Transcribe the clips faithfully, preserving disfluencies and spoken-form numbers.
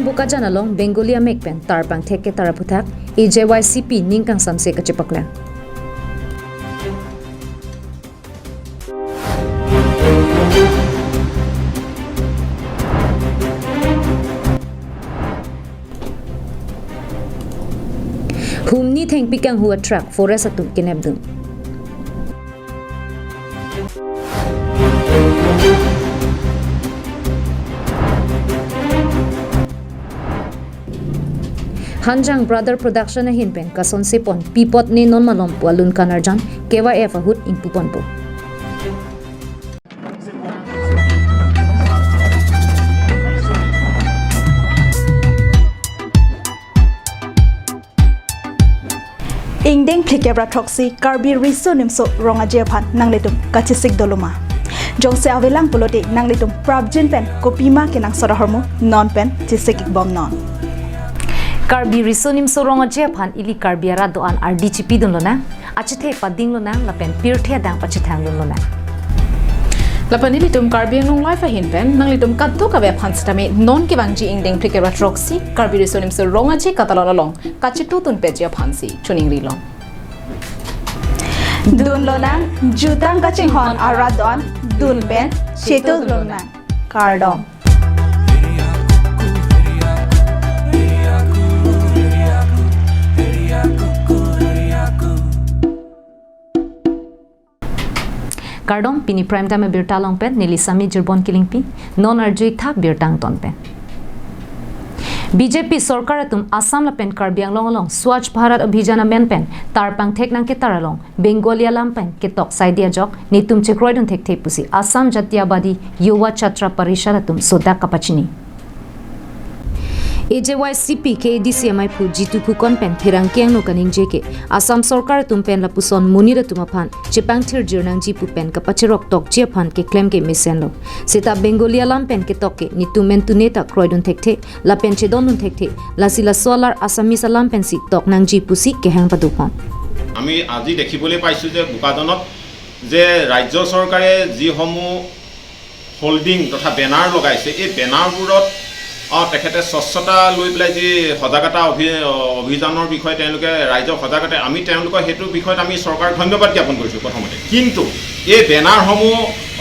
Bokajan along Bengali amek pen tarpangthek ketar aphuthak A J Y C P ning kangsamse kachepaklang. Humni thengpi kanghu a-truck forest atum kenepdun. Hanjang Brother Production ahin pen kasonse pon, pi apot ne non malom pu alun kanarjan K Y F ahut ingpu ponpo. Ingdeng phlikep ra throksi Karbi Riso Nimso Rong Aje aphan nanglitum kachesik doloma? Jongsi avelang pulote nanglitum prapjin pen kopima kenangsot ahormu non pen chesik-ik bomnon. Karbi Riso Nimso Rong Aje aphan ili Karbi arat do-an ardi chipidun lonang, achethe pading lonang lapen pirthe adang pachethang dun lonang. Lapen ilitum Karbi Anglong Live ahin pen nanglitum kadokave aphan sitame non kevangji ingdeng phlikep ra throksi Karbi Riso Nimso Rong Aje katalon along kachetudun peji aphansi choningrilong. Dun lonang, jutang kachinghon arat do-an, dun pen chetudun lonang. Kardom. Kardom, pini Prime Time abirta along pen neli Sami Jirbon Kilingpi, non arju-ik tha birta angton pen. B J P sorkar atum Assam lapen Karbi Anglong along Swachh Bharat Abhiyan amen pen tarpangthek nangketar along Bengali alam pen ketok saidi ajok netum chekroidun thekthe pusi Assam Jatiyabadi Yuva Chhatra Parishad atum sodak kapachini. A J Y C P K A D C amaiphu Jitu Phukan pen pherangke angno kaningje ke Assam sorkar atum pen lapuson monit atum aphan chepangthirjir nangji pu pen kapacherok tokji aphan keklem ke mesenlo. Seta Bengali alam pen ketok ke netum entune ta kroidun thekthe, lapen chedondun thekthe, lasi laso alar Assamese alam pensi tok nangji pusi kehang padopon. আমি আজি দেখিবলৈ পাইছোঁ যে বোকাজানত যে ৰাজ্য চৰকাৰে যিসমূহ হোৰ্ডিং তথা বেনাৰ লগাইছে, এই বেনাৰবোৰত, আহ, তেখেতে স্বচ্ছতা লৈ পেলাই যি সজাগতা অভি-, অভিযানৰ বিষয়ে তেওঁলোকে ৰাইজক সজাগতা, আমি তেওঁলোকৰ সেইটো বিষয়ত আমি চৰকাৰক ধন্যবাদ জ্ঞাপন কৰিছোঁ প্ৰথমতে। কিন্তু এই বেনাৰসমূহ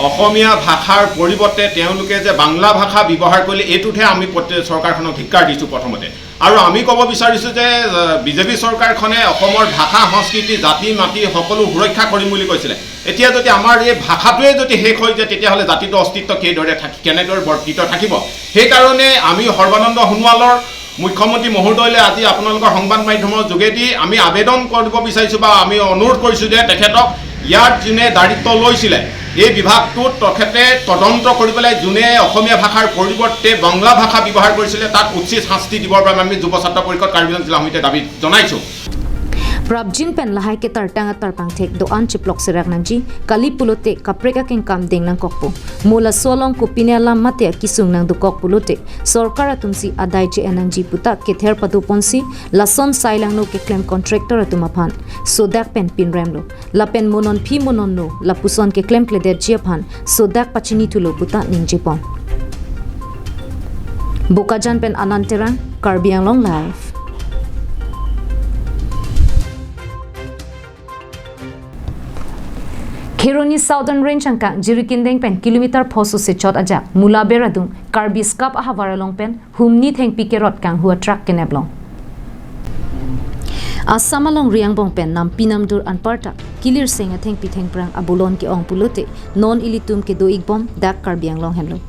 অসমীয়া ভাষাৰ পৰিৱৰ্তে তেওঁলোকে যে বাংলা ভাষা ব্যৱহাৰ কৰিলে, এইটোতহে আমি প্ৰতি-, চৰকাৰখনক ধিক্কাৰ দিছোঁ প্ৰথমতে। আৰু আমি ক'ব বিচাৰিছোঁ যে, আহ, বি জে পি চৰকাৰখনে অসমৰ ভাষা, সংস্কৃতি, জাতি, মাটি সকলো সুৰক্ষা কৰিম বুলি কৈছিলে। এতিয়া যদি আমাৰ এই ভাষাটোৱে যদি শেষ হৈ যায়, তেতিয়াহ'লে জাতিটোৰ অস্তিত্ব কিদৰে থাকি-, কেনেদৰে বৰ্তিত থাকিব? সেইকাৰণে আমি সৰ্বানন্দ সোণোৱালৰ মুখ্যমন্ত্ৰী মহোদয়লৈ আজি আপোনালোকৰ সংবাদ মাধ্যমৰ যোগেদি আমি আবেদন কৰিব বিচাৰিছোঁ বা আমি অনুৰোধ কৰিছোঁ যে তেখেতক ইয়াৰ যোনে দায়িত্ব লৈছিলে এই বিভাগটোত তেখেতে তদন্ত কৰি পেলাই যোনে অসমীয়া ভাষাৰ পৰিৱৰ্তে বাংলা ভাষা ব্যৱহাৰ কৰিছিলে তাক উচিত শাস্তি দিবৰ বাবে আমি যুৱ ছাত্ৰ পৰিষদ কাৰ্বি আংলং জিলা সমিতিয়ে দাবী জনাইছোঁ। Prapjin pen lahai ketartang atarpangthek do-an chiplok serak nangji, kali pulote kaprek akengkam deng nangkokpo. Mo laso along kopine alam mate akisung nangdokok pulote sorkar atumsi adai che-en nangji puta kether padoponsi lason sailangno keklem contractor atum aphan sodak pen pinremlo. Lapen mo non phi mo non no lapuson keklemkledetji aphan sodak pachinithulo puta ningjepon. Bokajan pen Anand Terang, Karbi Anglong Live. Kheroni Southern Range angkang Jirikindeng pen kilometer pho sose chot ajak Mula Ber adung Karbi Scup ahavar along pen humni thengpi kerot kanghu a-truck keneplong. Assam alongri angbong pen nampi namdur anparta kilirseng athengpi thengphrang abolon ke-ong pulote non ilitum kedo-ik bom dak Karbi Anglong henlo.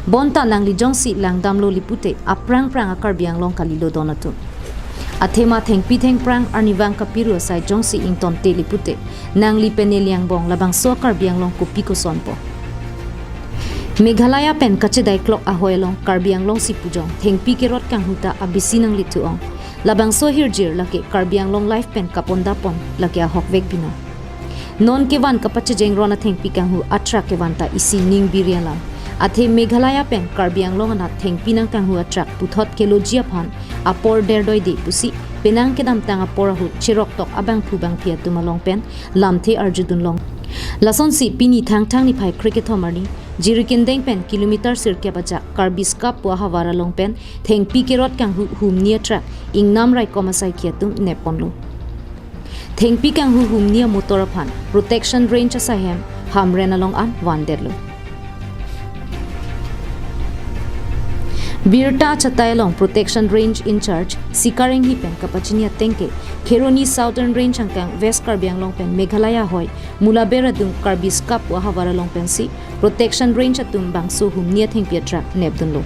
Bonta nangli jongsi langdamlo lipute aphrang phrang a-Karbi Anglong kalilo don atum. Athema thengpi thengphrang arnivang kapiru asai jongsi ingtonte lipute nangli pen neli angbong labangso a-Karbi Anglong kopi kosonpo. Meghalaya pen kachedaiklok ahoi along Karbi Anglong si pujong thengpi kerot kanghu ta abisi nanglithu-ong. Labangso ahirjir lake Karbi Anglong Live pen kapondapon lake ahokvek binong. Non kevan kapachejeng ron athengpi kanghu a-truck kevan ta isi ning biri alam. Athe Meghalaya pen Karbi Anglong anat thengpi nangkanghu a-truck puthot keloji aphan apor derdoide pusi Penang kedamtang apor ahut cheroktok abangphu bangphi atum along pen lamthe arjudun long. Lasonsi pini Thangthang niphai krekethom arni Jirikindeng pen kilometer sirkep ajak Karbi Scap pu ahavar along pen thengpi kerot kanghu humni atruck ingnam raikom asaikhi atum nepponlo. Thengpi kanghu humni amotor aphan Protection Range asaihem Hamren along an vandetlo. Birta achatai along Protection Range in-charge Sikar Enghi pen kapachini ateng ke, Kheroni Southern Range angkang West Karbi Anglong pen Meghalaya ahoi Mulaber adung Karbi Scap pu ahavar along pensi Protection Range atum bangso humni athengpi atruck nepdunlo.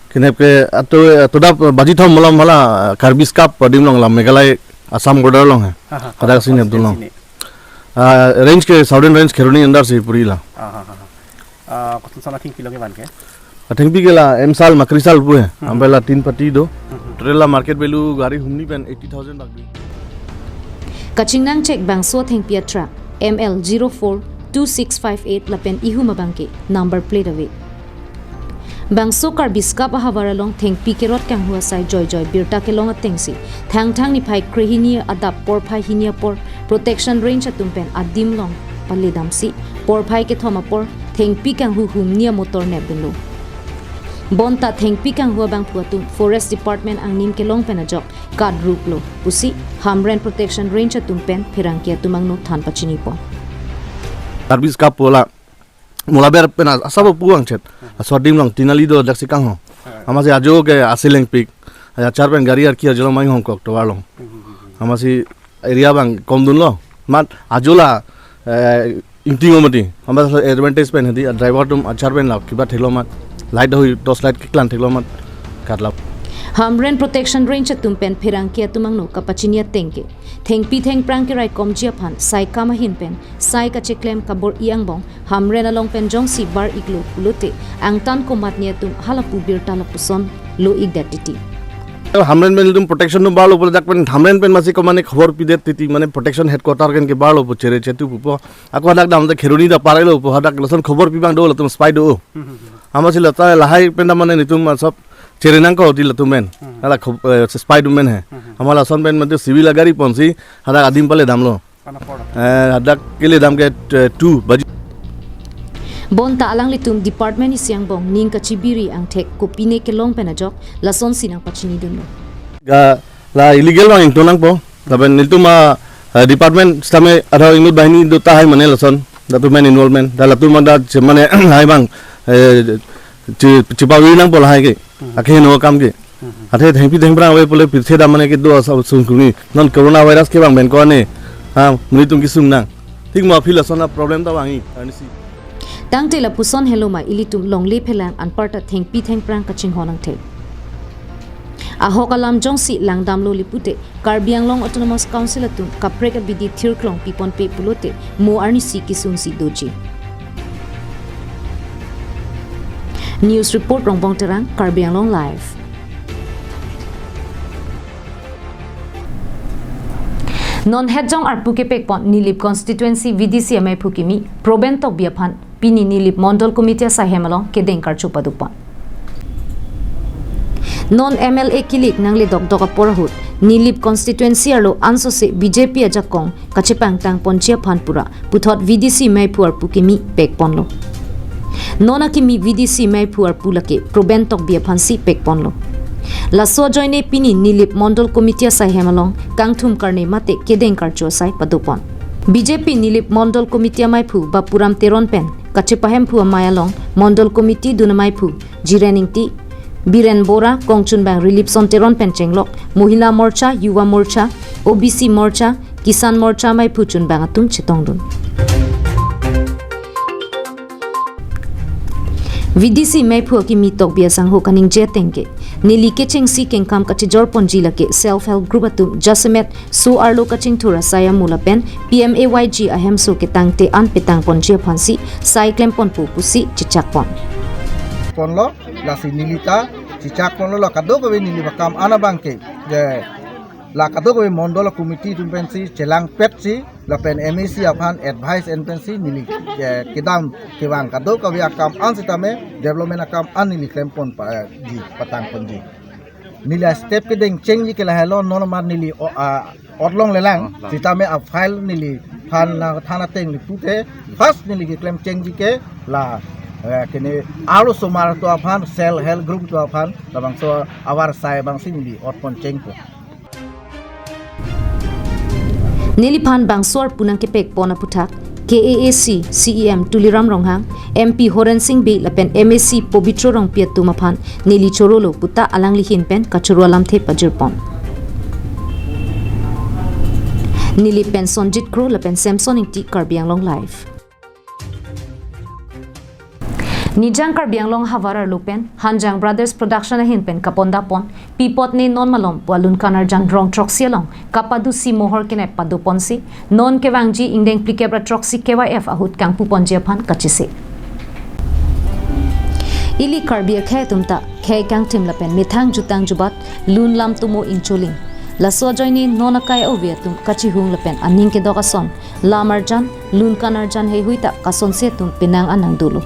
Kenep ke atu, atu dap baji thom malom hala Karbi Scap adim along la Meghalaya Assam border along he. Ha, ha, Kadak ha, sini ha, Abdul along. Sini. Ah, range ke Southern Range Kheroni under si puri la. Ha, ha, ha, ha. Ah, kosonson athengpi lo kevan ke? Athengpi ke la M sal makri sal pu he. Hmm. Ampe la tin pati do. Hmm. Total la market value gari humni pen eighty thousand bak do. Kachingnang chek bangso athengpi atruck M L zero four two six five eight lapen ihum abang ke number plate ave. Bangso Karbi Scap ahavar along thengpi kerot kanghu asai joijoi birta kelong atengsi Thangthang niphai krehini adap porphai hini apor Protection Range atum pen adim along paledamsi porphai kethom apor thengpi kanghu humni amotor nepdunlo. Bonta thengpi kanghu abangphu atum Forest Department angnim kelong pen ajok kadruklo pusi Hamren Protection Range atum pen pherangke atum angno than pachinipon. Karbi Scap pu la Mulaber pen a-, asabo pu angchet. Aso adim along Tinali do daksi kangho. Amatsi ajo ke asilengpik. Achar pen gari arki ajo along mainghongkok tovar along. Amatsi area abang komdunlo. Mat ajo la, eh, ingting o mati. Amatsi advantage pen hadi driver atum achar pen la kiba theklo mat. Light hui torch light keklang theklo mat. Katla. Hamren Protection Range atum pen pherangke atum angno kapachini ateng ke thengpi thengphrang keraikomji aphan sai kam ahin pen sai kacheklem kabor-i angbong Hamren along pen jongsi bar-iklo pulote angtan komatne atum halapu birta lapuson lo-ikdet titi. Hamren pen itum protection atum barlo pu ladak pen Hamren pen masi komane khobor pidet titi, mane protection headquarter ken kebarlo pu chere chetu pupo. Ako hadak dam te Kheroni ta parelo pu hadak lason khobor pi abang do latum spy do. Amatsi lata lahai pen dam mane nitum sob chere nangkok ti latum pen. Hala khob-, eh, spy atum pen he. Amat lason pen mate civil agari ponsi hadak adim paledamlo. Eh, hadak keledam ke, eh, two baji. Bonta alanglitum department isi angbong ning kachibiri angthek kopine kelong pen ajok lasonsi nangpachinidunlo. Ga la illegal abang ingtonangpo. Lapen nelitum a, eh, department sitame adho inut bahini do tahai mane lason. Latum pen involvement. Da latum ada che mane lahai abang, eh, che, chepavir nangpo lahai ke. Akeheno akam ke. Athe thengpi thengphrang ave pule pirthe dam mane kedo asap sungkuni. Non coronavirus ke abang pen ko-an ne. Ha, monit atum kesung nang. Thik ma aphi lason a problem ta vangji. Arnisi. Tangte lapuson helo ma ilitum longle phelang anparta thengpi thengphrang kachinghon angthek. Ahok alam jongsi langdamlo le pute Karbi Anglong Autonomous Council atum kaprek abidi thirklong piponpe pulote mo arnisi kesungsi doji. News report Rongbong Terang, Karbi Anglong Live. Non hetjong arpu kepekpon Nilip Constituency V D C amaiphu kimi Proben Tokbi aphan pini Nilip Mondol Committee asaihem along kedeng karcho padopon. Non M L A kilik nangle dokdok apor ahut Nilip Constituency arlo ansose B J P ajakong kachepangtangponji aphan pura puthot V D C maiphu arpu kimi pekponlo. Non akimi V D C maiphu arpu lake Proben Tokbi aphansi pekponlo. Laso ajoine pini Nilip Mondol Committee asaihem along kangthum karne mate kedeng karcho asai padopon. B J P Nilip Mondol Committee amaiphu Bapuram Teron pen kachepahemphu amei along Mondol Committee dun amaiphu Jiren Ingti, Biren Bora, kongchunbang Rilipson Teron pen chenglok Mohila Morcha, Yuva Morcha, O B C Morcha, Kisan Morcha maiphu chunbang atum chetongdun. V D C maiphu akimi Tokbi asangho kaningje ateng ke neli kechengsi kengkam kachejorponji lake self help group atum jasemet so arlo kachingthur asai amula pen P M A Y G ahemso ketangte an petangponji aphansi sai klemponpo pusi chechakpon. Ponlo, lasi neli ta chechakponlo, la kadokave neli akam an abang ke, je, la kadokave Mondol Committee atum pensi chelangpetsi lapen M A C aphan advice en pensi neli, eh, kedam kevang kadokave akam an sitame development akam an neli klempon pa, eh, ji, patangponji. Neli a-step kedeng chengji ke lahelo, non amat neli o, a, otlong lelang. Oh, lang. Sitame a-file neliphan nangthan ateng le pute, first neli keklem chengji ke la, eh, kene arlosomar atum aphan, self help group atum aphan, labangso avarsai abangsi neli otpon chengpo. Neliphan bangso arpu nangkepekpon aputhak, K A A C C E M Tuliram Ronghang, M P Horen Sing Bey lapen M A C Pobitro Rongpi atum aphan neli chorolo puta alangli ahin pen kachoro alamthe pajirpon. Neli pen Sonjit Kro lapen Samson Ingti, Karbi Anglong Live. Nijang Karbi Anglong ahavar arlo pen Hanjang Brothers Production ahin pen kapondapon Pi apot ne non malom pu alun kan arjan rong throksi along kapadusi mohor kenep padoponsi non kevangji ingdeng phlikep ra throksi K Y F ahut kangpuponji aphan kachisi. Ili Karbi akhei atum ta khei kangthim lapen methang jutang jubat lun lam tomo ingcholing. Laso ajoine non akai ove atum kachihung lapen aning kedok ason lam arjan, lun kan arjan heihui ta kasonsi atum penang an nangdolo.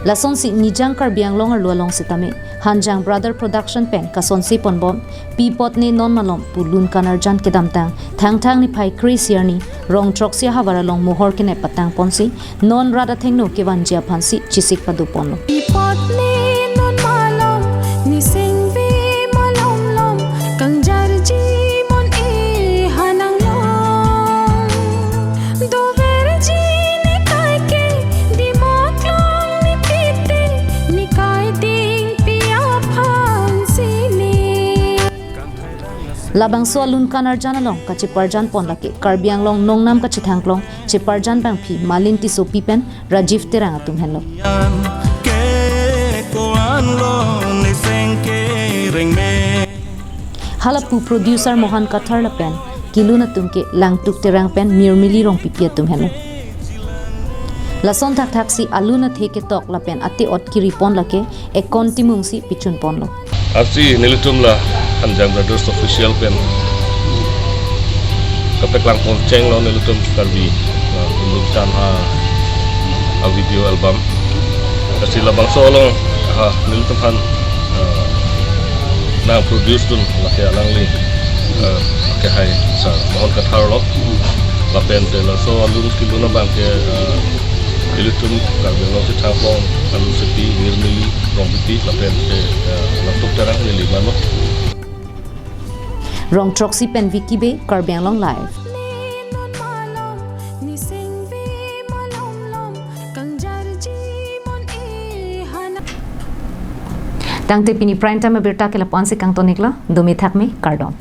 Lasonsi Nijang Karbi Anglong arlo along sitame Hanjang Brother Production pen kasonsi ponbom Pi apot ne non malom pu lun kan arjan kedamtang Thangthang niphai kre-isi arni rong throksi ahavar along mohor kenep patangponsi non rat athengno kevanji aphansi chisik padoponlo. Pi apot ne non malom, ne sengve malom lom, kangjarji mon e hanang long. Doverji ne kaike, dimoklong ne pite, ne kaiding pi aphansi ne. Labangso alun kan arjan along kacheparjanpon lake Karbi Anglong Nongnam Kachethangklong cheparjan bangphi Malin Tissopi pen Rajiv Terang atum henlo. Hala pu producer Mohan Kathar lapen kelun atum ke Langtuk Terang pen Mirmili Rongpipi atum henlo. Lason thakthaksi alun athe ketok lapen ate-ot keripon lake Ekon Timungsi pichunponlo. Lasi nelitum la Hanjang Brothers Official pen kapeklangpon chenglo nelitum Karbi, uh, Lun Kan ha, a video album. Lasi labangso along, uh, nelitum aphan, uh, nangproduce dun lake alangli, uh, akehai sar Mohan Kathar lo. Lapen te laso alun kelun abang ke, uh, ilitum Karbi Anglong Kachethangklong alun sepi Mirmili Rongpipi lapen te, eh, Langtuk Terang neli mano. Rong throksi pen Vicky Bey, Karbi Anglong Live. Tangte pini prime time abirta ke lapu-ansi kangton-iklo, dome thakme, kardom.